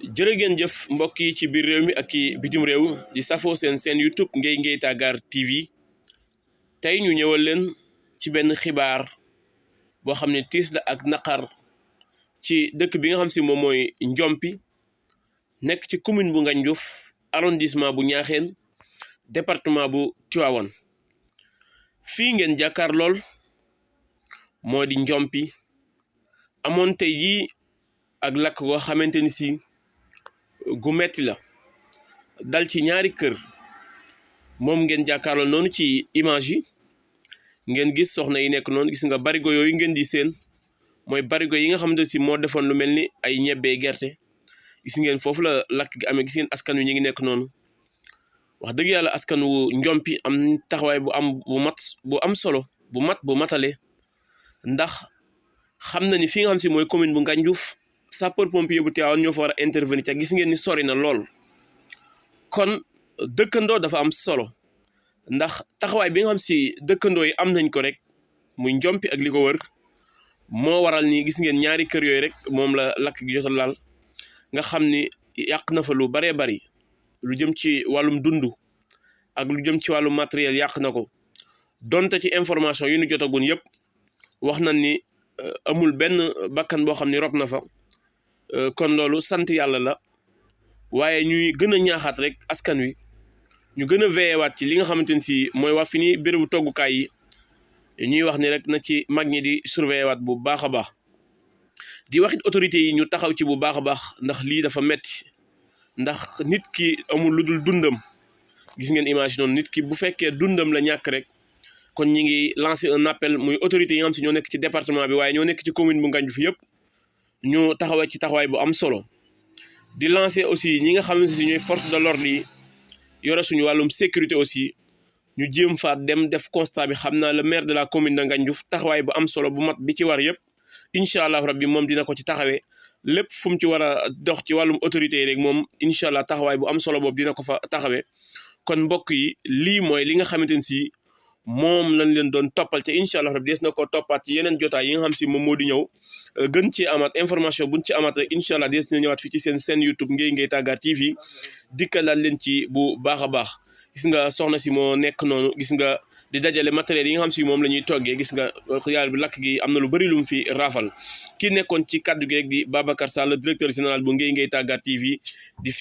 jërë ngeen jëf mbokk yi ci biir réew mi ak ci bitim réew di safoo seen YouTube Ngueye Ngueye Taggar TV tey ñu ñëwal leen ci benn xibaar boo xam ne tiis la ak naqar ci dëkk bi nga xam si moom mooy Njompi nekk ci commune bu Ngandiouf arrondissement bu Niakhène département bu Tivaouane fii ngeen jàkkaar lool moo di Njompi amoon tey jii ak lakk goo xamante ni si gu metti la dal ci ñaari kër moom ngeen jàkkaarloo noonu ci image yi ngeen gis soxna yi nekk noonu gis nga barigo yooyu ngeen di seen mooy barigo yi nga xamante si moo defoon lu mel ni ay ñebbe gerte gis ngeen foofu la lakk gi amee gis ngeen askan wi ñu ngi nekk noonu wax dëgg yàlla askan wu Njompi am taxawaay bu am solo bu matale ndax xam na ni fi nga xam si mooy commune bu Ngandiouf sapeur pompier bu Tivaouane ñoo fa war a intervenir ca gis ngeen ni sori na lool kon dëkkandoo dafa am solo ndax taxawaay bi nga xam si dëkkandoo yi am nañ ko rek muy Njompi ak li ko wër moo waral ni gis ngeen ñaari kër yooyu rek moom la lakk gi jotal laal nga xam ni yàq na fa lu baree bari lu jëm ci wàllum dund ak lu jëm ci wàllum matériel yàq na ko donte ci information yi ñu jotagun yëpp wax nañ ni amul benn bakkan boo xam ni rob na fa kon loolu sant yàlla la waaye ñuy gën a ñaaxaat rek askan wi ñu gën a veyewaat ci li nga xamante ni si mooy wax fi ni bérébu toggukaay yi ñuy wax ni rek na ci mag ñi di surveiller waat bu baax a baax di waxit autorités yi ñu taxaw ci bu baax a baax ndax lii dafa metti ndax nit ki amul lu dul dundam gis ngeen image noonu nit ki bu fekkee dundam la ñàkk rek kon ñi ngi lancer un appel muy autorités yi nga xam si ñoo nekk ci département bi waaye ñoo nekk ci commune bu Ngandiouf yëpp ñu taxawee ci taxawaay bu am solo di lancer aussi ñi nga xam ne si ñooy force de l'ordre yi yore suñu wàllum sécurité aussi ñu jéem fa dem def constat bi xam naa le maire de la commune de Ngandiouf taxawaay bu am solo bu mat bi ci war yëpp incha allah rabbi moom dina ko ci taxawee lépp fu mu ci war a dox ci wàllum autorité yi rek moom incha allah taxawaay bu am solo boobu dina ko fa taxawee kon mbokk yi lii mooy li nga xamante ni si moom lañ leen doon toppal te incha allah rabbi des na ko toppaat ci yeneen jotaay yi nga xam si moom moo di ñëw gën ci amaat information buñ ci amaat rek incha allah des na ñëwaat fii ci seen YouTube Ngueye Ngueye Taggar TV dikkalaat leen ci bu baax a baax gis nga soxna si moo nekk noonu gis nga di dajale matériel yi nga xam si moom la ñuy toggee gis nga yàlla bi lakk gi am na lu bëri lu mu fi raafal ki nekkoon ci kaddu gi rek di Babacar Sall directeur général bu Ngueye Ngueye Taggar TV di